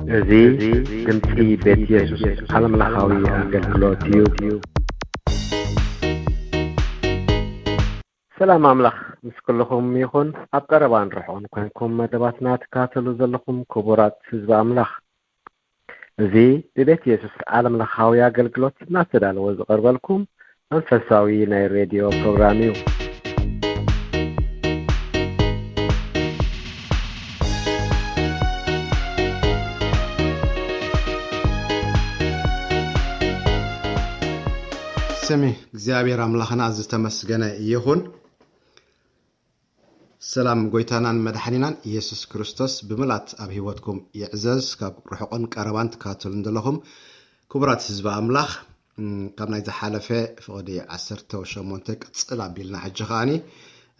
እዚ ድምፂ ቤት የሱስ ዓለምለኻዊ ኣገልግሎት እዩ። ሰላም ኣምላኽ ምስ ኩልኹም ይኹን። ኣብ ቀረባን ርሑቕን ኮንኩም መደባትና ትካተሉ ዘለኹም ክቡራት ህዝቢ ኣምላኽ፣ እዚ ብቤት የሱስ ዓለምለኻዊ ኣገልግሎት እናተዳለወ ዝቐርበልኩም መንፈሳዊ ናይ ሬድዮ ፕሮግራም እዩ። ስሚ እግዚኣብሔር ኣምላኽና ዝተመስገነ ይኹን። ሰላም ጎይታናን መድሓኒናን ኢየሱስ ክርስቶስ ብምላት ኣብ ህይወትኩም ይዕዘዝ። ካብ ርሑቕን ቀረባን ትካተሉን ዘለኹም ክቡራት ህዝቢ ኣምላኽ፣ እም፣ ካብ ናይ ዝሓለፈ ፍቕዲ ዓሰርተ ሸሞንተ ቅጽል ኣቢልና፣ ሕጂ ከኣኒ፣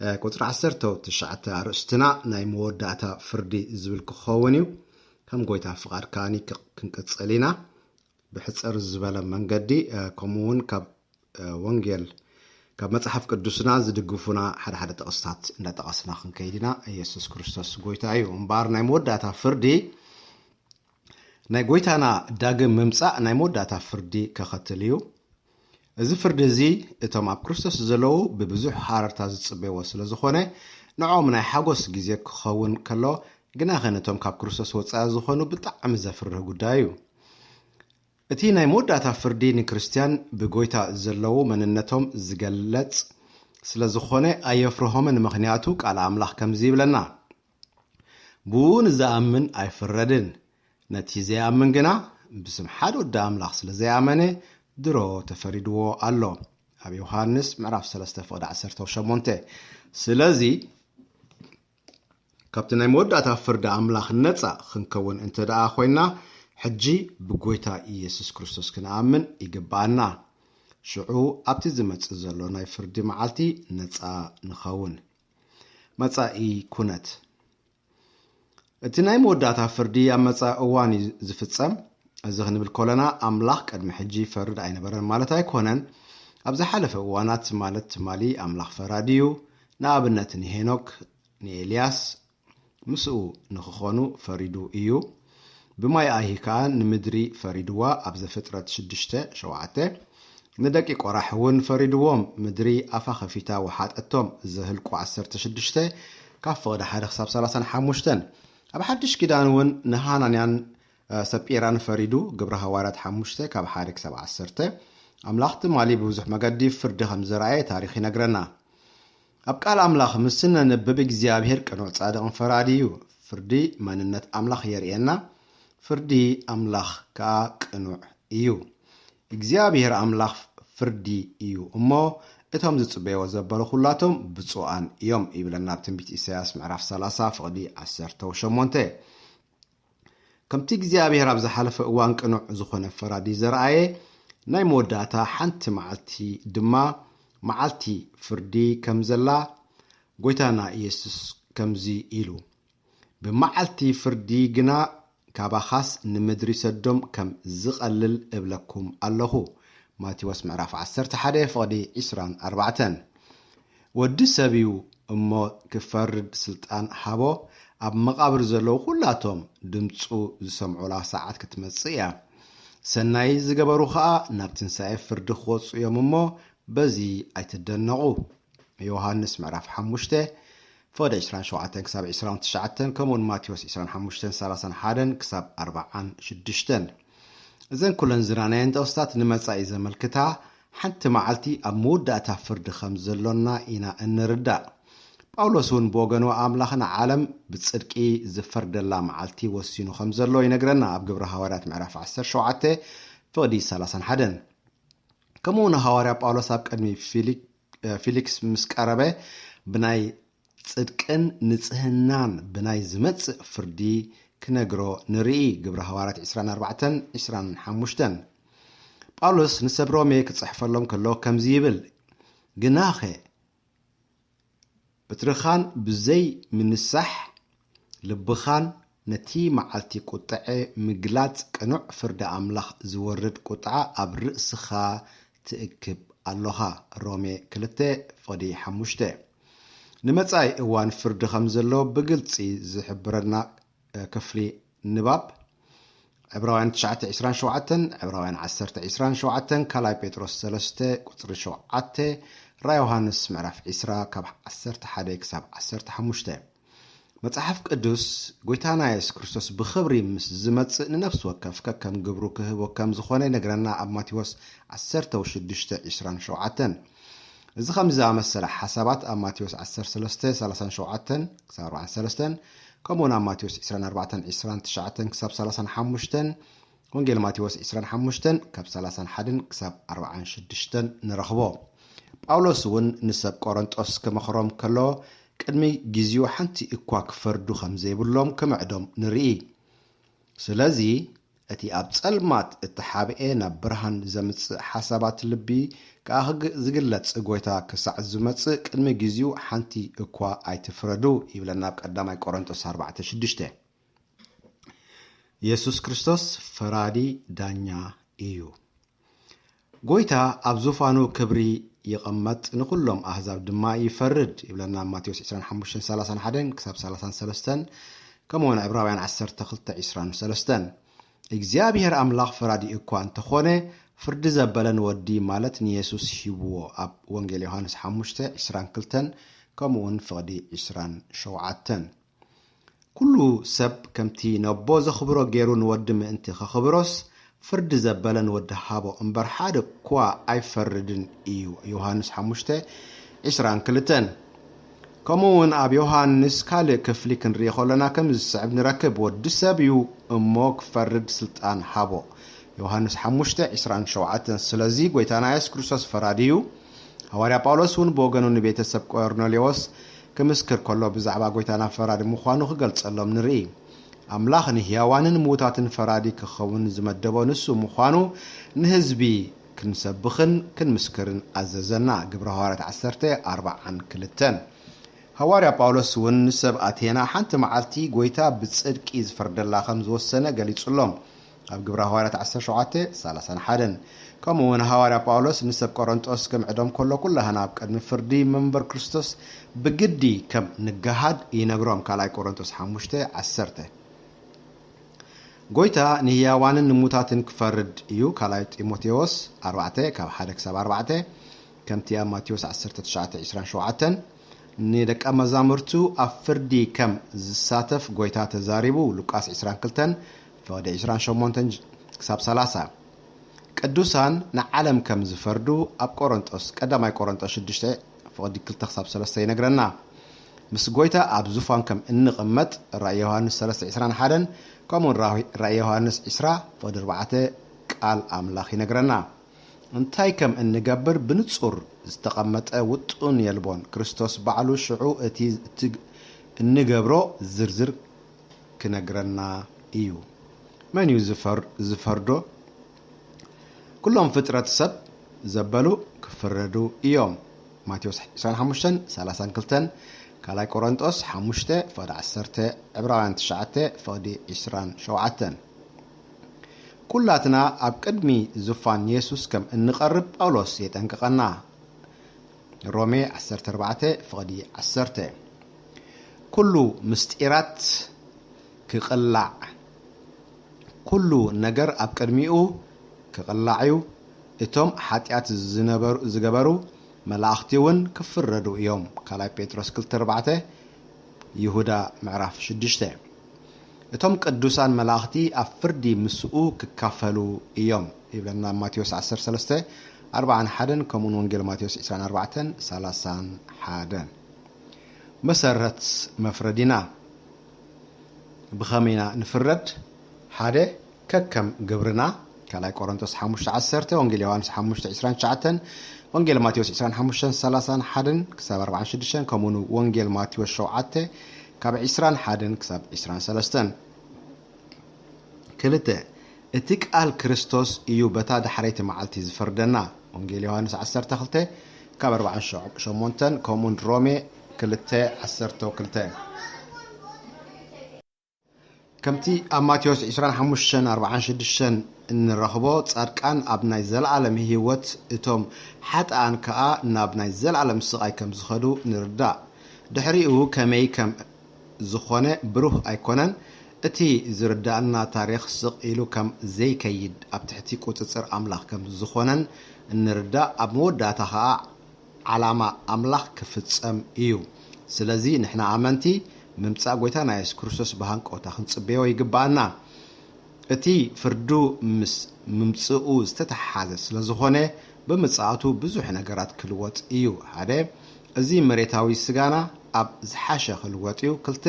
እ፣ ቁጽሪ ዓሰርተ ትሽዓተ ኣርእስትና ናይ መወዳእታ ፍርዲ ዝብል ክኸውን እዩ። ከም ጎይታ ፍቓድ ከኣኒ ክ-፣ ክንቅጽል ኢና። ብሕጽር ዝበለ መንገዲ፣ እ፣ ከምኡ እውን ካብ፣ እ፣ ወንጌል፣ ካብ መጽሓፍ ቅዱስና ዝድግፉና ሓደ ሓደ ጥቕስታት እንዳጠቐስና ክንከይድ ኢና። ኢየሱስ ክርስቶስ ጎይታ እዩ። እምበኣር ናይ መወዳእታ ፍርዲ፣ ናይ ጎይታና ዳግም ምምጻእ ናይ መወዳእታ ፍርዲ ከኸትል እዩ። እዚ ፍርዲ እዚ እቶም ኣብ ክርስቶስ ዘለዉ ብብዙሕ ሃረርታ ዝጽበይዎ ስለ ዝኾነ፣ ንዕኦም ናይ ሓጎስ ግዜ ክኸውን ከሎ፣ ግናኸ ነቶም ካብ ክርስቶስ ወጻኢ ዝኾኑ ብጣዕሚ ዘፍርህ ጉዳይ እዩ። እቲ ናይ መወዳእታ ፍርዲ ንክርስትያን ብጎይታ ዘለዉ መንነቶም ዝገልጽ ስለ ዝኾነ ኣየፍርሆምን፣ ምኽንያቱ ቃል ኣምላኽ ከምዚ ይብለና፣ ብኡ ንዝኣምን ኣይፍረድን፣ ነቲ ዘይኣምን ግና ብስም ሓደ ወዲ ኣምላኽ ስለ ዘይኣመነ ድሮ ተፈሪድዎ ኣሎ። ኣብ ዮሃንስ ምዕራፍ ሰለስተ ፍቕዲ ዓሰርተ ሸሞንተ። ስለዚ ካብቲ ናይ መወዳእታ ፍርዲ ኣምላኽ ነጻ ክንከውን እንተ ደኣ ኮይና፣ ሕጂ ብጎይታ ኢየሱስ ክርስቶስ ክንኣምን ይግብኣና። ሽዑ ኣብቲ ዝመጽእ ዘሎ ናይ ፍርዲ መዓልቲ ነጻ ንኸውን። መጻኢ ኩነት። እቲ ናይ መወዳእታ ፍርዲ ኣብ መጻኢ እዋን እዩ ዝፍጸም። እዚ ክንብል ከለና ኣምላኽ ቅድሚ ሕጂ ይፈርድ ኣይነበረን ማለት ኣይኮነን። ኣብ ዝሓለፈ እዋናት ማለት ትማሊ ኣምላኽ ፈራዲ እዩ። ንኣብነት ንሄኖክ፣ ንኤልያስ ምስኡ ንኽኾኑ ፈሪዱ እዩ። ብማይ ኣይሂ ከኣ ንምድሪ ፈሪድዋ ኣብ ዘፍጥረት ሽዱሽተ ሸውዓተ። ንደቂ ቆራሕ እውን ፈሪድዎም፣ ምድሪ ኣፋ ኸፊታ ወሓጠቶም። ዘህልቁ ዓሰርተ ሽዱሽተ ካብ ፍቕዲ ሓደ ክሳብ ሰላሳን ሓሙሽተን። ኣብ ሓድሽ ኪዳን እውን ንሃናንያን፣ እ፣ ሰጲራን ፈሪዱ፣ ግብረ ሃዋርያት ሓሙሽተ ካብ ሓደ ክሳብ ዓሰርተ። ኣምላኽ ትማሊ ብብዙሕ መገዲ ፍርዲ ከም ዘርኣየ ታሪኽ ይነግረና። ኣብ ቃል ኣምላኽ ምስ እነንብብ እግዚኣብሔር ቅኑዕ ጻድቕን ፈራዲ እዩ። ፍርዲ መንነት ኣምላኽ የርእየና። ፍርዲ ኣምላኽ ከኣ ቅኑዕ እዩ። እግዚኣብሔር ኣምላኽ ፍርዲ እዩ እሞ፣ እቶም ዝጽበይዎ ዘበሉ ኩላቶም ብፁዓን እዮም ይብለና ኣብ ትንቢት ኢሳያስ ምዕራፍ ሰላሳ ፍቕዲ ዓሰርተ ሸሞንተ። ከምቲ እግዚኣብሔር ኣብ ዝሓለፈ እዋን ቅኑዕ ዝኾነ ፈራዲ ዘርኣየ፣ ናይ መወዳእታ ሓንቲ መዓልቲ ድማ መዓልቲ ፍርዲ ከም ዘላ፣ ጎይታና ኢየሱስ ከምዚ ኢሉ፣ "ብመዓልቲ ፍርዲ ግና ካባኻስ ንምድሪ ሰዶም ከም ዝቐልል እብለኩም ኣለኹ።" ማቴዎስ ምዕራፍ ዓሰርተ ሓደ ፍቕዲ ዕስራን ኣርባዕተን። ወዲ ሰብ እዩ እሞ ክፈርድ ስልጣን ሃቦ፣ ኣብ መቓብር ዘለዉ ኩላቶም ድምፁ ዝሰምዑላ ሰዓት ክትመጽእ እያ። ሰናይ ዝገበሩ ኸኣ ናብ ትንሳኤ ፍርዲ ክወጹ እዮም እሞ በዚ ኣይትደነቑ። ዮሃንስ ምዕራፍ ሓሙሽተ ፍቕዲ ዕስራን ሸውዓተን ክሳብ ዕስራን ትሽዓተን፣ ከምኡውን ማቴዎስ ዕስራን ሓሙሽተን ሰላሳን ሓደን ክሳብ ኣርባዓን ሽዱሽተን። እዘን ኩለን ዝረኣናየን ጥቕስታት ንመጻኢ ዘመልክታ፣ ሓንቲ መዓልቲ ኣብ መወዳእታ ፍርዲ ከም ዘሎና ኢና እንርዳእ። ጳውሎስ እውን ብወገኑ ኣምላኽ ንዓለም ብጽድቂ ዝፈርደላ መዓልቲ ወሲኑ ከም ዘሎ ይነግረና ኣብ ግብረ ሃዋርያት ምዕራፍ ዓሰርተ ሸውዓተ ፍቕዲ ሰላሳን ሓደን። ከምኡ እውን ሃዋርያ ጳውሎስ ኣብ ቅድሚ ፊሊ-፣ ፊሊክስ ምስ ቀረበ ብናይ ጽድቅን ንጽህናን ብናይ ዝመጽእ ፍርዲ ክነግሮ ንርኢ። ግብረ ሃዋርያት ዕስራን ኣርባዕተን ዕስራን ሓሙሽተን። ጳውሎስ ንሰብ ሮሜ ክጽሕፈሎም ከሎ ከምዚ ይብል፣ "ግናኸ በትርኻን ብዘይ ምንሳሕ ልብኻን ነቲ መዓልቲ ቁጥዐ ምግላጽ ቅኑዕ ፍርዲ ኣምላኽ ዝወርድ ቁጥዓ ኣብ ርእስኻ ትእክብ ኣሎኻ።" ሮሜ ክልተ ፍቕዲ ሓሙሽተ። ንመጻኢ እዋን ፍርዲ ከም ዘሎ ብግልጺ ዝሕብረና፣ እ፣ ክፍሊ ንባብ፣ ዕብራውያን ትሽዓተ ዕስራን ሸውዓተን፣ ዕብራውያን ዓሰርተ ዕስራን ሸውዓተን፣ ካልኣይ ጴጥሮስ ሰለስተ ቁጽሪ ሸውዓተ፣ ራ ዮሃንስ ምዕራፍ ዕስራ ካብ ዓሰርተ ሓደ ክሳብ ዓሰርተ ሓሙሽተ። መጽሓፍ ቅዱስ፣ ጎይታና የሱስ ክርስቶስ ብኽብሪ ምስ ዝመጽእ፣ ንነፍሲ ወከፍ ከከም ግብሩ ክህቦ ከም ዝኾነ ይነግረና ኣብ ማቴዎስ ዓሰርተ ሽዱሽተ ዕስራን ሸውዓተን። እዚ ከም ዝኣመሰለ ሓሳባት ኣብ ማቴዎስ ዓሰርተ ሰለስተ ሰላሳን ሸውዓተን ክሳብ ኣርባዓን ሰለስተን፣ ከምኡውን ኣብ ማቴዎስ ዕስራን ኣርባዕተን ዕስራን ትሽዓተን ክሳብ ሰላሳን ሓሙሽተን፣ ወንጌል ማቴዎስ ዕስራን ሓሙሽተን ካብ ሰላሳን ሓደን ክሳብ ኣርባዓን ሽዱሽተን ንረኽቦ። ጳውሎስ እውን ንሰብ ቆሮንጦስ ክመኽሮም ከሎ፣ ቅድሚ ግዜኡ ሓንቲ እኳ ክፈርዱ ከም ዘይብሎም ክምዕዶም ንርኢ። ስለዚ፣ እቲ ኣብ ጸልማት እተሓብኤ ናብ ብርሃን ዘምጽእ ሓሳባት ልቢ ከኣ ክግ-፣ ዝግለጽ ጎይታ ክሳዕ ዝመጽእ ቅድሚ ግዜኡ ሓንቲ እኳ ኣይትፍረዱ ይብለና ኣብ ቀዳማይ ቆሮንጦስ ኣርባዕተ ሽዱሽተ። የሱስ ክርስቶስ ፈራዲ ዳኛ እዩ። ጎይታ ኣብ ዙፋኑ ክብሪ ይቐመጥ፣ ንኹሎም ኣህዛብ ድማ ይፈርድ ይብለና ኣብ ማቴዎስ ዕስራን ሓሙሽተን ሰላሳን ሓደን ክሳብ ሰላሳን ሰለስተን፣ ከምኡውን ዕብራውያን ዓሰርተ ክልተ ዕስራን ሰለስተን። እግዚኣብሔር ኣምላኽ ፈራዲ እኳ እንተኾነ፣ ፍርዲ ዘበለ ንወዲ ማለት ንየሱስ ሂብዎ ኣብ ወንጌል ዮሃንስ ሓሙሽተ ዕስራን ክልተን፣ ከምኡውን ፍቕዲ ዕስራን ሸውዓተን። ኩሉ ሰብ ከምቲ ነቦ ዘኽብሮ ገይሩ ንወዲ ምእንቲ ከኽብሮስ፣ ፍርዲ ዘበለ ንወዲ ሃቦ እምበር ሓደ እኳ ኣይፈርድን እዩ። ዮሃንስ ሓሙሽተ ዕስራን ክልተን። ከምኡ እውን ኣብ ዮሃንስ ካልእ ክፍሊ ክንርኢ ከሎና ከም ዝስዕብ ንረክብ፣ ወዲ ሰብ እዩ እሞ ክፈርድ ስልጣን ሃቦ። ዮሃንስ ሓሙሽተ ዕስራን ሸውዓተን። ስለዚ ጎይታና የሱስ ክርስቶስ ፈራዲ እዩ። ሃዋርያ ጳውሎስ እውን ብወገኑ ንቤተሰብ ቆርኔሌዎስ ክምስክር ከሎ ብዛዕባ ጎይታና ፈራዲ ምዃኑ ክገልጸሎም ንርኢ። ኣምላኽ ንህያዋንን ምዉታትን ፈራዲ ክኸውን ዝመደቦ ንሱ ምዃኑ ንህዝቢ ክንሰብኽን ክንምስክርን ኣዘዘና። ግብረ ሃዋርያት ዓሰርተ ኣርባዓን ክልተን። ሃዋርያ ጳውሎስ እውን ንሰብ ኣቴና ሓንቲ መዓልቲ ጎይታ ብጽድቂ ዝፈርደላ ከም ዝወሰነ ገሊጹሎም። ኣብ ግብረ ሃዋርያት ዓሰርተ ሸውዓተ ሰላሳን ሓደን። ከምኡ እውን ሃዋርያ ጳውሎስ ንሰብ ቆሮንጦስ ክምዕዶም ከሎ፣ ኩላህና ኣብ ቅድሚ ፍርዲ መንበር ክርስቶስ ብግዲ ከም ንገሃድ ይነግሮም። ካልኣይ ቆሮንጦስ ሓሙሽተ ዓሰርተ። ጎይታ ንህያዋንን ንሙታትን ክፈርድ እዩ። ካልኣይ ጢሞቴዎስ ኣርባዕተ ካብ ሓደ ክሳብ ኣርባዕተ፣ ከምቲ ኣብ ማቴዎስ ዓሰርተ ትሽዓተ ዕስራን ሸውዓተን። ንደቀ መዛሙርቱ ኣብ ፍርዲ ከም ዝሳተፍ ጎይታ ተዛሪቡ። ሉቃስ ዕስራን ክልተን ፍቕዲ ዕስራን ሸሞንተን ክሳብ ሰላሳ። ቅዱሳን ንዓለም ከም ዝፈርዱ ኣብ ቆሮንጦስ፣ ቀዳማይ ቆሮንጦስ ሽዱሽተ ፍቕዲ ክልተ ክሳብ ሰለስተ ይነግረና። ምስ ጎይታ ኣብ ዙፋን ከም እንቕመጥ ራእይ ዮሃንስ ሰለስተ ዕስራን ሓደን፣ ከምኡውን ራእይ ዮሃንስ ዕስራ ፍቕዲ ኣርባዕተ ቃል ኣምላኽ ይነግረና። እንታይ ከም እንገብር ብንጹር ዝተቐመጠ ውጡን የልቦን። ክርስቶስ ባዕሉ ሽዑ እቲ እትግ-፣ እንገብሮ ዝርዝር ክነግረና እዩ። መን እዩ ዝፈር-፣ ዝፈርዶ? ኩሎም ፍጥረት ሰብ ዘበሉ ክፍረዱ እዮም። ማቴዎስ ዕስራን ሓሙሽተን ሰላሳን ክልተን፣ ካልኣይ ቆሮንጦስ ሓሙሽተ ፍቕዲ ዓሰርተ፣ ዕብራውያን ትሽዓተ ፍቕዲ ዕስራን ሸውዓተን። ኩላትና ኣብ ቅድሚ ዙፋን የሱስ ከም እንቐርብ ጳውሎስ የጠንቅቐና። ሮሜ ዓሰርተ ኣርባዕተ ፍቕዲ ዓሰርተ። ኩሉ ምስጢራት ክቕላዕ፣ ኩሉ ነገር ኣብ ቅድሚኡ ክቕላዕ እዩ። እቶም ሓጢኣት ዝነበሩ፣ ዝገበሩ መላእኽቲ እውን ክፍረዱ እዮም። ካልኣይ ጴጥሮስ ክልተ ኣርባዕተ፣ ይሁዳ ምዕራፍ ሽዱሽተ። እቶም ቅዱሳን መላእኽቲ ኣብ ፍርዲ ምስኡ ክካፈሉ እዮም ይብለና ኣብ ማቴዎስ ዓሰርተ ሰለስተ ኣርባዓን ሓደን፣ ከምኡውን ወንጌል ማቴዎስ ዕስራን ኣርባዕተን ሰላሳን ሓደን። መሰረት መፍረዲና። ብኸመይ ኢና ንፍረድ? ሓደ፣ ከከም ግብርና። ካልኣይ ቆሮንቶስ ሓሙሽተ ዓሰርተ፣ ወንጌል ዮሃንስ ሓሙሽተ ዕስራን ትሽዓተን፣ ወንጌል ማቴዎስ ዕስራን ሓሙሽተን ሰላሳን ሓደን ክሳብ ኣርባዓን ሽዱሽተን፣ ከምኡውን ወንጌል ማቴዎስ ሸውዓተ ካብ ዕስራን ሓደን ክሳብ ዕስራን ሰለስተን። ክልተ፣ እቲ ቃል ክርስቶስ እዩ በታ ዳሕረይቲ መዓልቲ ዝፈርደና። ወንጌል ዮሃንስ ዓሰርተ ክልተ ካብ ኣርባዓን ሸሞንተን፣ ከምኡውን ሮሜ ክልተ ዓሰርተ ክልተ። ከምቲ ኣብ ማቴዎስ ዕስራን ሓሙሽተን ኣርባዓን ሽዱሽተን እንረኽቦ፣ ጻድቃን ኣብ ናይ ዘለኣለም ህይወት፣ እቶም ሓጥኣን ከኣ ናብ ናይ ዘለኣለም ስቓይ ከም ዝኸዱ ንርዳእ። ድሕሪኡ ከመይ ከም ዝኾነ ብሩህ ኣይኮነን። እቲ ዝርዳእና ታሪኽ ስቕ ኢሉ ከም ዘይከይድ ኣብ ትሕቲ ቁጽጽር ኣምላኽ ከም ዝኾነን እንርዳእ፣ ኣብ መወዳእታ ኸኣ ዓላማ ኣምላኽ ክፍጸም እዩ። ስለዚ ንሕና ኣመንቲ ምምጻእ ጐይታና የሱስ ክርስቶስ ብሃንቀውታ ክንጽበዮ ይግብኣና። እቲ ፍርዱ ምስ ምምጽኡ ዝተተሓሓዘ ስለ ዝኾነ ብምጽኣቱ ብዙሕ ነገራት ክልወጥ እዩ። ሓደ፣ እዚ መሬታዊ ስጋና ኣብ ዝሓሸ ክልወጥ እዩ። ክልተ፣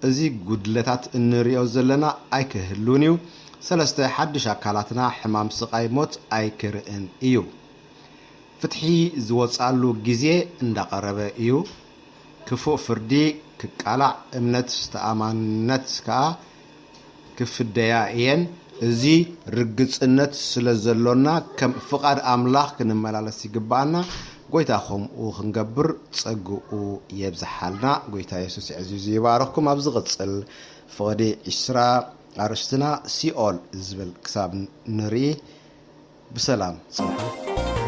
እዚ ጉድለታት እንርእዮ ዘለና ኣይክህሉን እዩ። ሰለስተ፣ ሓድሽ ኣካላትና ሕማም፣ ስቓይ፣ ሞት ኣይክርእን እዩ። ፍትሒ ዝወጻሉ ግዜ እንዳቐረበ እዩ። ክፉእ ፍርዲ ክቃላዕ፣ እምነት ዝተኣማንነት ከኣ ክፍደያ እየን። እዚ ርግጽነት ስለ ዘሎና ከም ፍቓድ ኣምላኽ ክንመላለስ ይግብኣና። ጎይታ ከምኡ ክንገብር ጸግኡ የብዝሓልና። ጎይታ የሱስ የዕዚዙ ይባርኽኩም። ኣብ ዝቕጽል ፍቕዲ ዕስራ ኣርእስትና ሲኦል ዝብል ክሳብ ንርኢ ብሰላም ጽንሑ።